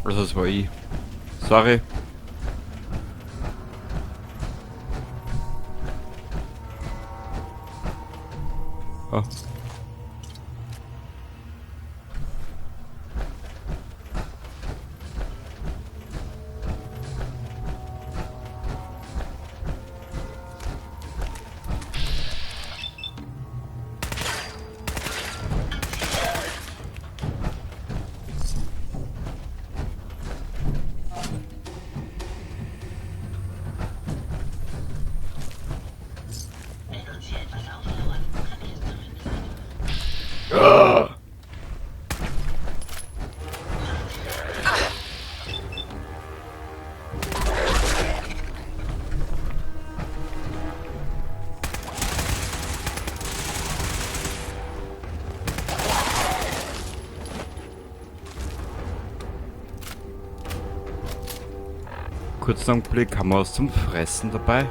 Also das war ich. Sorry. Oh. Wenn uns hier etwas auflauert, kann ich es zumindest Kurzen Augenblick, haben wir was zum Fressen dabei?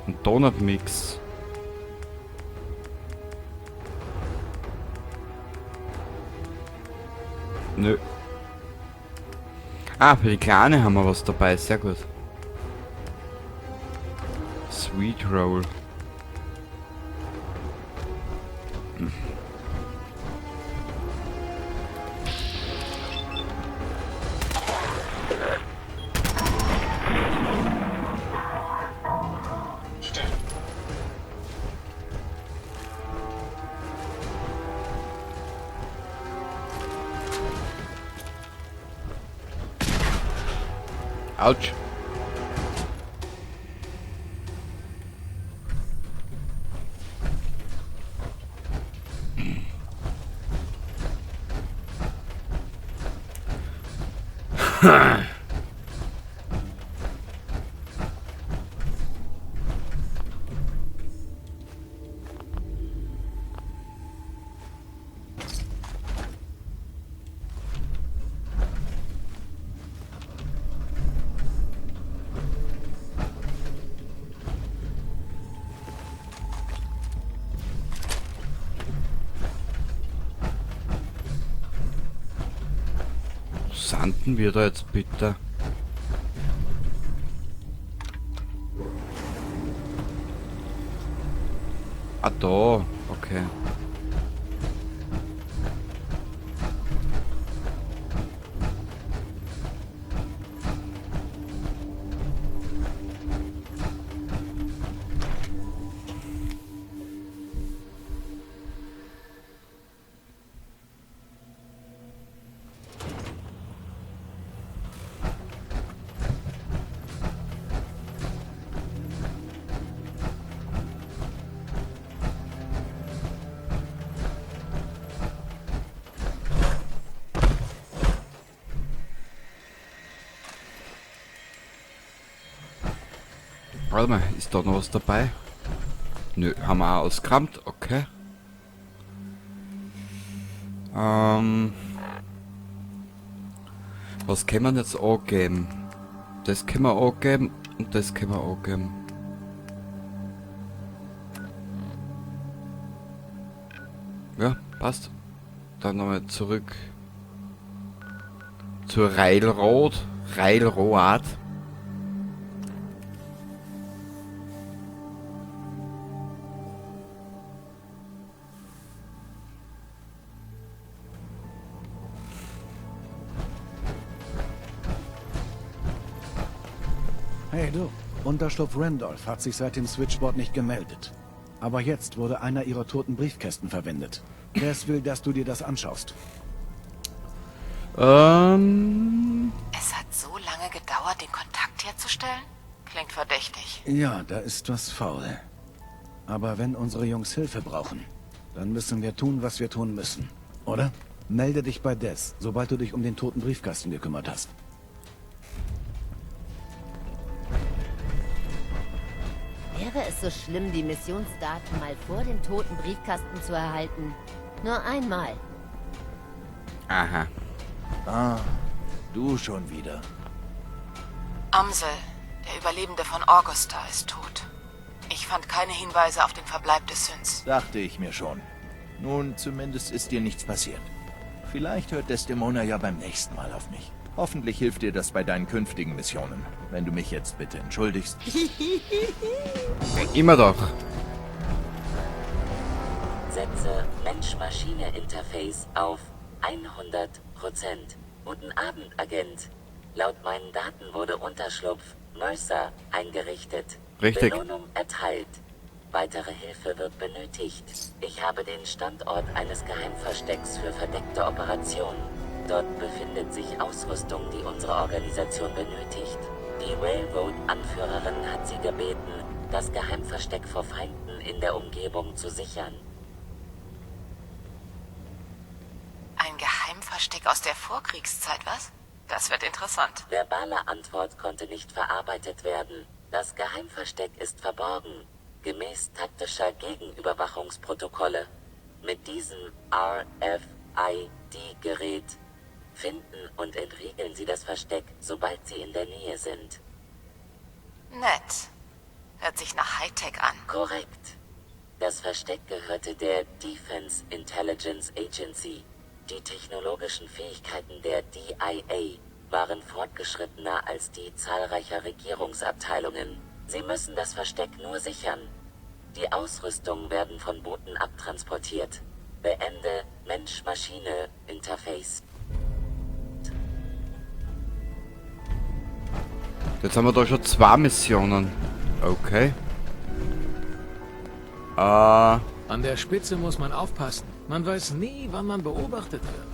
Ein Donut-Mix. Nö. Ah, für die Kleine haben wir was dabei, sehr gut. Sweet Roll. Autsch. Sanden wir da jetzt bitte? Ah, da. Okay. Warte mal, ist da noch was dabei? Nö, haben wir auch ausgerammt, okay. Was kann man jetzt angeben? Das können wir angeben und das können wir angeben. Ja, passt. Dann nochmal zurück zur Railroad. Railroad. Hey du, Unterschlupf Randolph hat sich seit dem Switchboard nicht gemeldet. Aber jetzt wurde einer ihrer toten Briefkästen verwendet. Des will, dass du dir das anschaust. Es hat so lange gedauert, den Kontakt herzustellen? Klingt verdächtig. Ja, da ist was faul. Aber wenn unsere Jungs Hilfe brauchen, dann müssen wir tun, was wir tun müssen. Oder? Melde dich bei Des, sobald du dich um den toten Briefkasten gekümmert hast. Wäre es so schlimm, die Missionsdaten mal vor dem toten Briefkasten zu erhalten? Nur einmal. Aha. Ah, du schon wieder. Amsel, der Überlebende von Augusta, ist tot. Ich fand keine Hinweise auf den Verbleib des Synths. Dachte ich mir schon. Nun, zumindest ist dir nichts passiert. Vielleicht hört Desdemona ja beim nächsten Mal auf mich. Hoffentlich hilft dir das bei deinen künftigen Missionen. Wenn du mich jetzt bitte entschuldigst. Immer doch. Setze Mensch-Maschine-Interface auf 100%. Guten Abend, Agent. Laut meinen Daten wurde Unterschlupf Mercer eingerichtet. Richtig. Belohnung erteilt. Weitere Hilfe wird benötigt. Ich habe den Standort eines Geheimverstecks für verdeckte Operationen. Dort befindet sich Ausrüstung, die unsere Organisation benötigt. Die Railroad-Anführerin hat sie gebeten, das Geheimversteck vor Feinden in der Umgebung zu sichern. Ein Geheimversteck aus der Vorkriegszeit, was? Das wird interessant. Verbale Antwort konnte nicht verarbeitet werden. Das Geheimversteck ist verborgen, gemäß taktischer Gegenüberwachungsprotokolle. Mit diesem RFID-Gerät finden und entriegeln Sie das Versteck, sobald Sie in der Nähe sind. Nett. Hört sich nach Hightech an. Korrekt. Das Versteck gehörte der Defense Intelligence Agency. Die technologischen Fähigkeiten der DIA waren fortgeschrittener als die zahlreicher Regierungsabteilungen. Sie müssen das Versteck nur sichern. Die Ausrüstung werden von Booten abtransportiert. Beende Mensch-Maschine-Interface. Jetzt haben wir da schon 2 Missionen. Okay. An der Spitze muss man aufpassen. Man weiß nie, wann man beobachtet wird.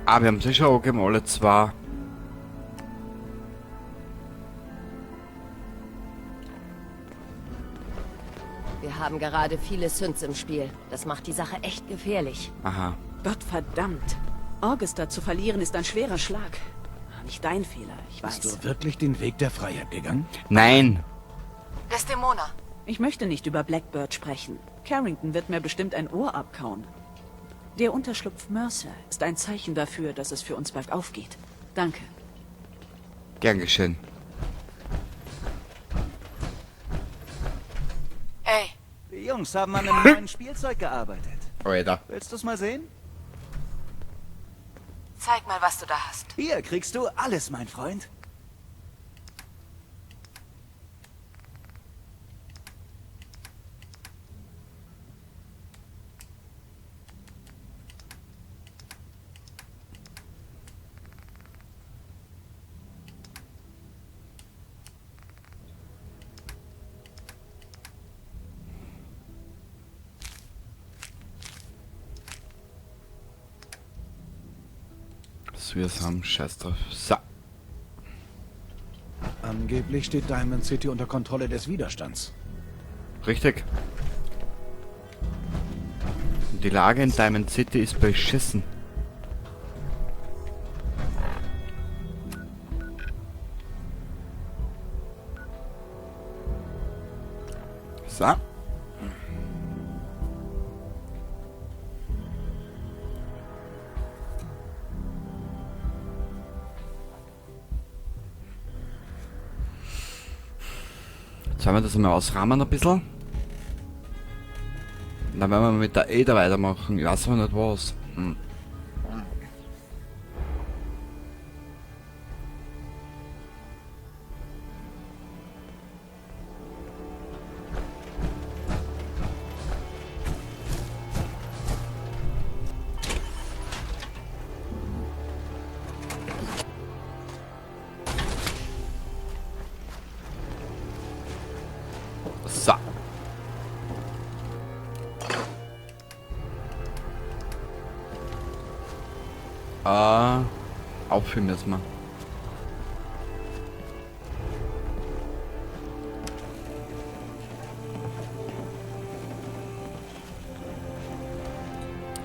Ah, wir haben sicher auch alle 2. Wir haben gerade viele Synths im Spiel. Das macht die Sache echt gefährlich. Aha. Gott verdammt. Augusta zu verlieren ist ein schwerer Schlag. Nicht dein Fehler, ich weiß. Bist du wirklich den Weg der Freiheit gegangen? Nein. Desdemona. Ich möchte nicht über Blackbird sprechen. Carrington wird mir bestimmt ein Ohr abkauen. Der Unterschlupf Mercer ist ein Zeichen dafür, dass es für uns bergauf geht. Danke. Gern geschehen. Hey. Die Jungs haben an einem neuen Spielzeug gearbeitet. Alter. Willst du's mal sehen? Zeig mal, was du da hast. Hier kriegst du alles, mein Freund. Wir haben Scheiß drauf. So. Angeblich steht Diamond City unter Kontrolle des Widerstands. Richtig. Und die Lage in Diamond City ist beschissen. So. Jetzt werden wir das einmal ausrahmen ein bisschen. Und dann werden wir mit der Ada weitermachen. Ich weiß aber nicht was. So. Auffüllen müssen wir.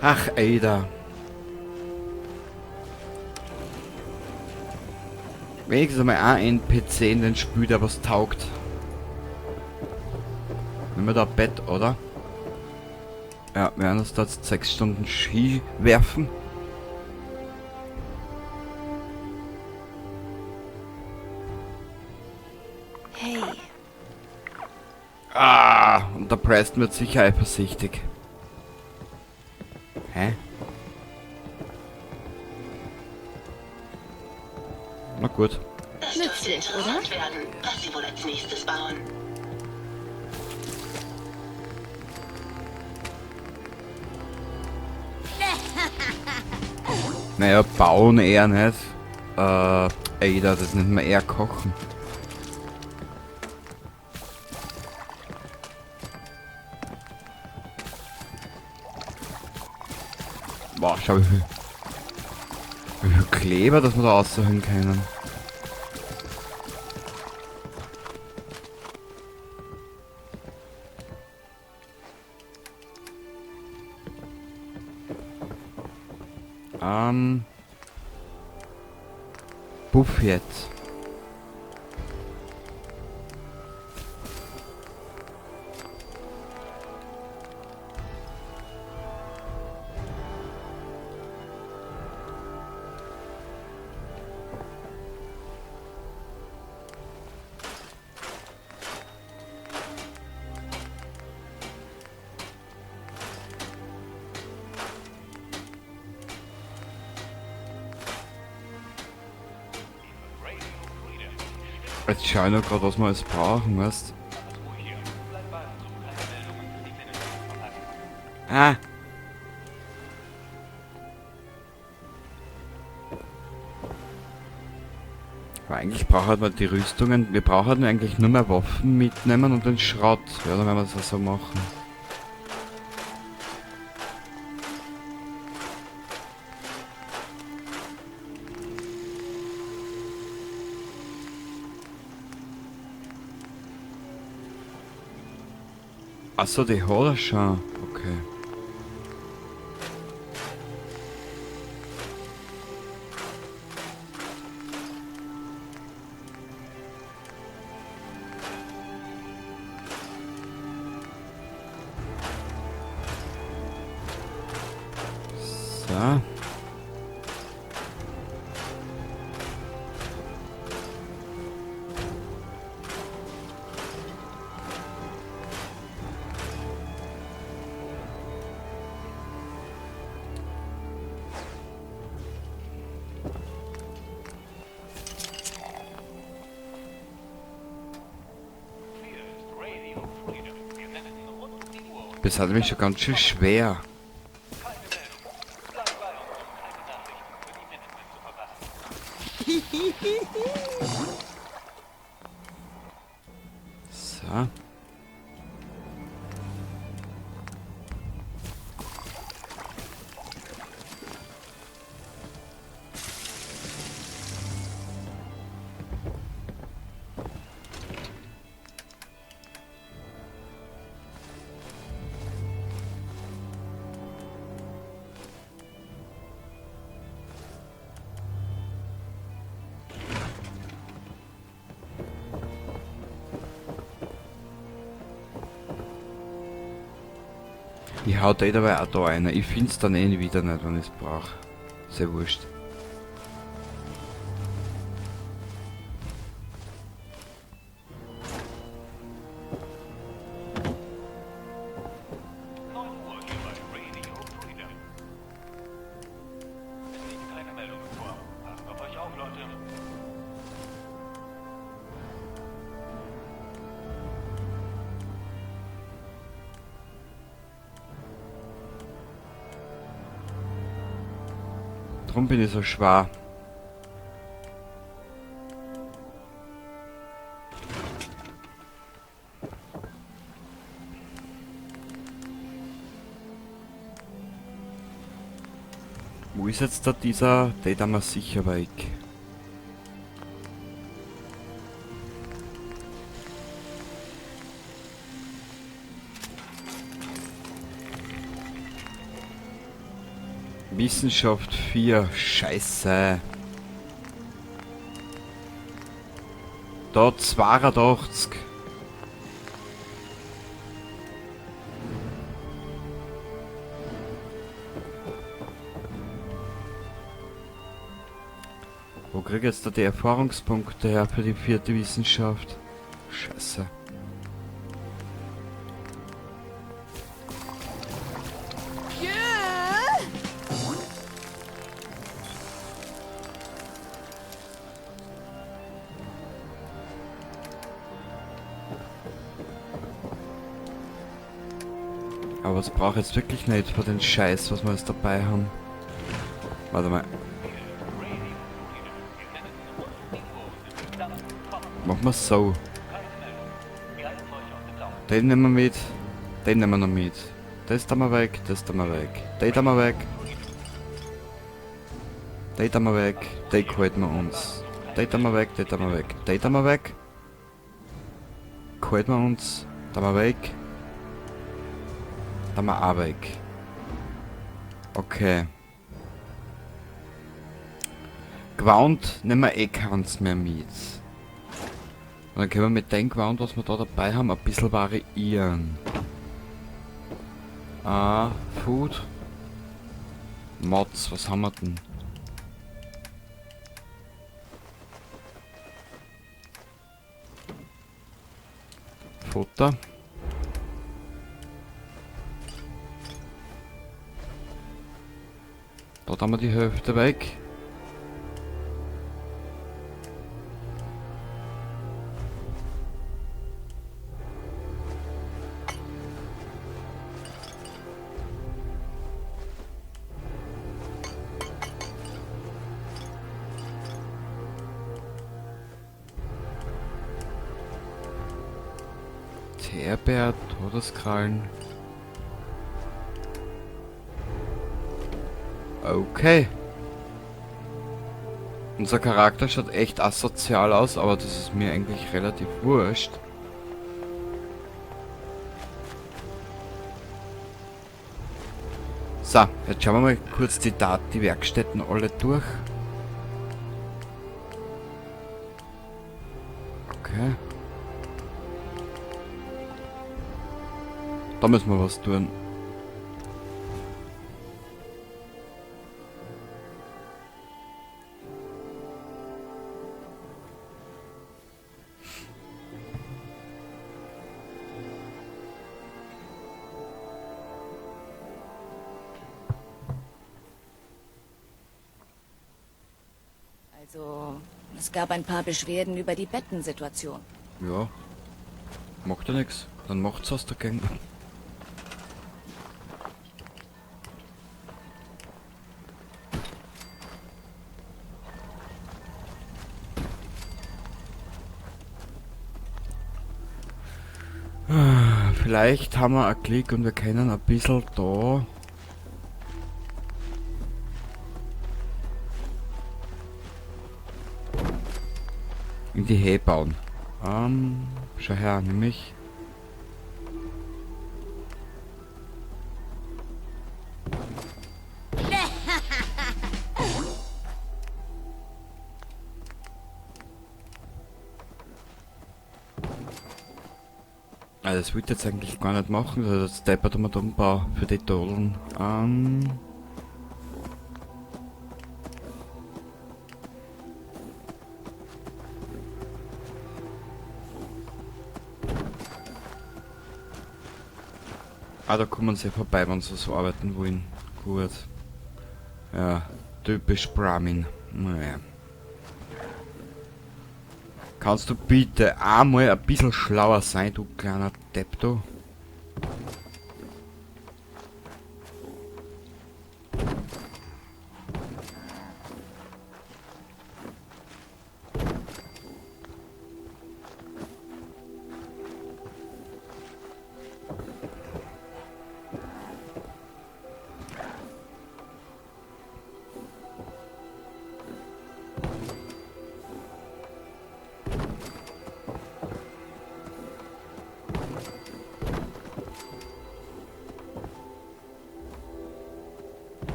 Ach, Ada. Wenigstens einmal ein NPC in den Spiel, der was taugt. Nehmen wir da Bett, oder? Ja, wir werden uns da jetzt 6 Stunden Ski werfen. Hey, Der Preston wird sicher eifersüchtig. Hä? Na gut. Das dürfte interessant werden, was sie wohl als nächstes bauen. Naja, bauen eher nicht. Ada, das nennt man eher kochen. Boah, schau wie viel Kleber, dass wir da rausholen können. Buff jetzt. Jetzt schau ich noch grad, was wir alles brauchen, weißt? Ah! Aber eigentlich braucht man die Rüstungen, wir brauchen eigentlich nur mehr Waffen mitnehmen und den Schrott. Ja, dann werden wir das so machen. Achso, die hat er schon. Okay. So. Das hat mich schon ganz schön schwer. So. Ich hau da dabei auch da rein. Ich find's dann eh wieder nicht, wenn ich's brauch. Sehr wurscht. Drum bin ich so schwer. Wo ist jetzt da dieser? Der da mal sicher weg. Wissenschaft 4, Scheiße. Da 82. Wo krieg ich jetzt da die Erfahrungspunkte her für die 4. Wissenschaft? Scheiße. Aber es braucht jetzt wirklich nicht für den Scheiß, was wir jetzt dabei haben. Warte mal. Machen wir so. Den nehmen wir mit. Den nehmen wir noch mit. Das da mal weg, das da mal weg. Den da mal weg. Den da mal weg. Den halten wir uns. Den da mal weg, den da mal weg. Den da mal weg. Halten wir uns. Da mal weg. Da mal auch weg. Okay. Gewand nehmen wir eh keins mehr mit. Und dann können wir mit dem Gewand, was wir da dabei haben, ein bisschen variieren. Ah, Food. Mods, was haben wir denn? Futter. Dort haben wir die Hälfte weg. Herbert, Todeskrallen. Okay. Unser Charakter schaut echt asozial aus, aber das ist mir eigentlich relativ wurscht. So, jetzt schauen wir mal kurz die Werkstätten alle durch. Okay. Da müssen wir was tun. Also, es gab ein paar Beschwerden über die Bettensituation. Ja. Macht ja nix. Dann macht's aus der Gang. Vielleicht haben wir einen Klick und wir können ein bisschen da in die Höhe bauen. Schau her, nämlich. Also das wollte ich jetzt eigentlich gar nicht machen, also das deppert man da Umbau für die Dollen. Ah, da kommen sie vorbei, wenn sie so arbeiten wollen. Gut. Ja, typisch Brahmin. Naja. Kannst du bitte einmal ein bisschen schlauer sein, du kleiner Depp, du?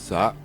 So.